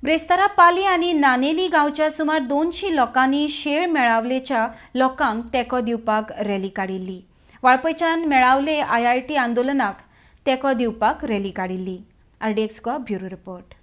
ब्रेस्तारा पाली आनी नानेली गांवच्या सुमार 200 लोकांनी शेळ मेळावलेच्या लोकांक तेंको दिवपाक रॅली काडिल्ली. वाळपयच्यान मेळावले IIT आंदोलनाक तेंको दिवपाक रॅली काडिल्ली. RDX Goa bureau report.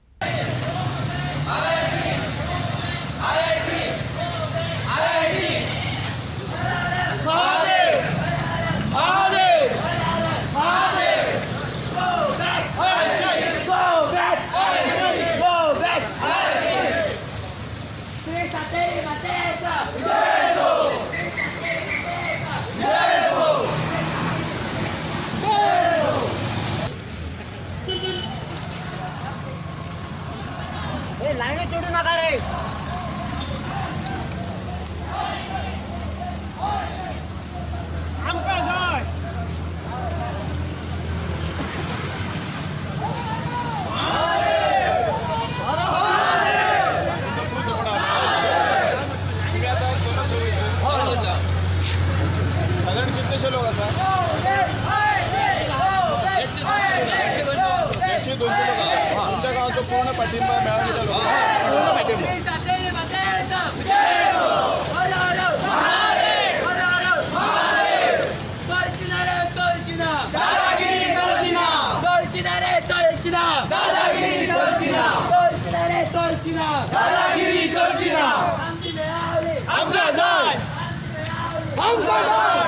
Line तोडू नका रे. आमकां जाय. साधारण कितलेशे लोक आसा? 150-200 लोक आसा. तुमच्या गांवाचो पूर्ण पाठिंबा मेळावलेच्या लोकांक? पूर्ण पाठिंबा. दादागिरी चलची ना. आमकां जाय. आमकां जाय.